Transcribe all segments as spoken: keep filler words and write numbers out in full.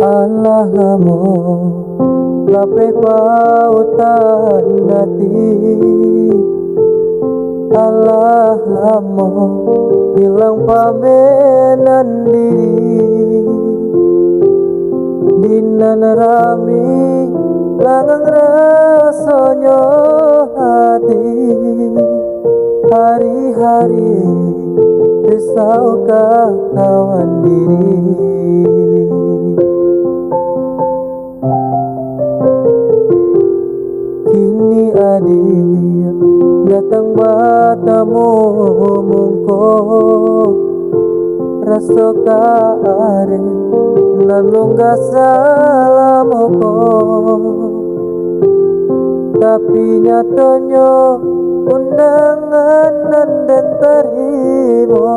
Alah lamo lapeh pautan ati, alah lamo ilang pamenan diri. Di nan rami langang rasonyo ati, hari-hari risau ka kawan diri. Kini adiak datang batamu mungko, raso ka areh nan lungga salamo ko. Tapi nyatonyo undangan nan den tarimo,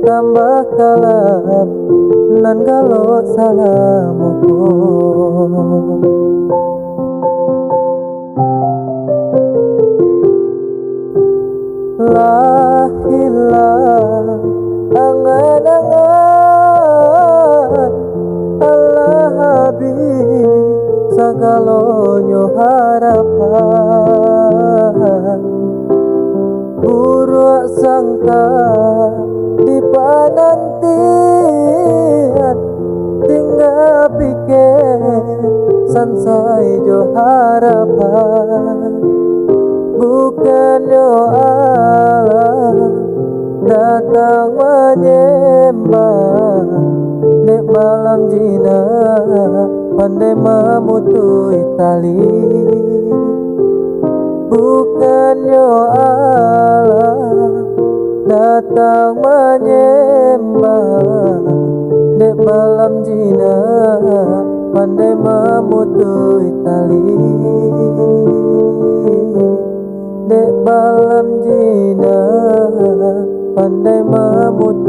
tambah kalam nan galok salamo ko. Lah hilang angan-angan, alah abih sagalonyo harapan. Buruak sangka di panantian, tingga pikeh sansai jo harapan. Bukannyo alah datang manyembah, dek balam jinak pandai mamutuih tali. Bukannyo alah datang manyembah, dek balam jinak pandai mamutuih tali. Dek balam jinak pandai mamutuih